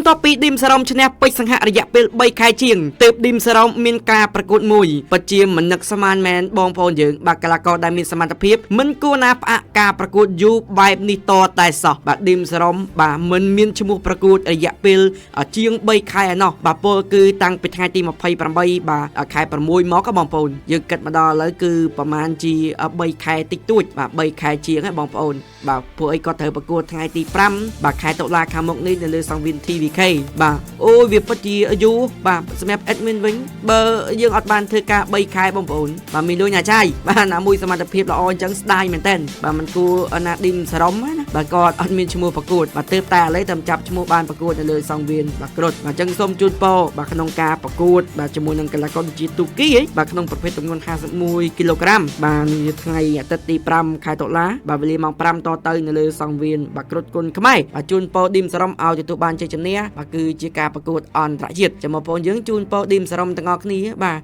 បន្ទាប់ពីឌីមសារ៉ុមឈ្នះពេជ្រសង្ហរយៈពេល3ខែជាងទើបឌីមសារ៉ុមមានការប្រកួតមួយពិតជាមិននឹកស្មានមែនបងប្អូនយើងបាទកីឡាករដែលមានសមត្ថភាពមិនគួរណាផ្អាកការប្រកួតយូរបែបនេះតតែសោះបាទឌីមសារ៉ុមបាទមិនមានឈ្មោះប្រកួតរយៈពេលជាង3ខែឯណោះបាទពលគឺតាំងពីថ្ងៃទី28បាទខែ6មកក៏បងប្អូនយើងគិតមកដល់ឥឡូវគឺប្រហែលជា3ខែតិចតួចបាទ3ខែជាងហើយបងប្អូនបាទពួកអីគាត់ត្រូវប្រកួតថ្ងៃទី5បាទខែតុលាខាងមុខនេះនៅលើសង្វៀន TVK បាទអូយវាពិតជាយូរបាទសម្រាប់ admin វិញបើយើងអត់បានធ្វើការ3ខែបងប្អូនបាទមានលុយណាចាយបាទណាមួយសមត្ថភាពល្អអញ្ចឹងស្ដាយមែនតើបាទมันគួរណាឌីមសរំណាបាទគាត់អត់មានឈ្មោះប្រកួតបាទទើបតែឥឡូវតែចាប់ឈ្មោះបានប្រកួតនៅលើសង្វៀនបាទគ្រុតបាទអញ្ចឹងសូមជូនពរបាទក្នុងការប្រកួតបាទជាមួយនឹងកីឡាករជាទូគីហីបាទក្នុងប្រភេទទម្ងន់51គីឡូក្រាមបាទនាថ្ងៃអាទិត្យទី5ខែតុលាបាទវេលាម៉ោង5តទៅនៅលើសង្វៀនបាទគ្រុតគុណខ្មែរបាទជូនពរឌីមសរំឲ្យទទួលបានជ័យជំនះបាទគឺជាការប្រកួតអន្តរជាតិចាំបងប្អូនយើងជូនពរឌីមសរំទាំងអស់គ្នាបាទ។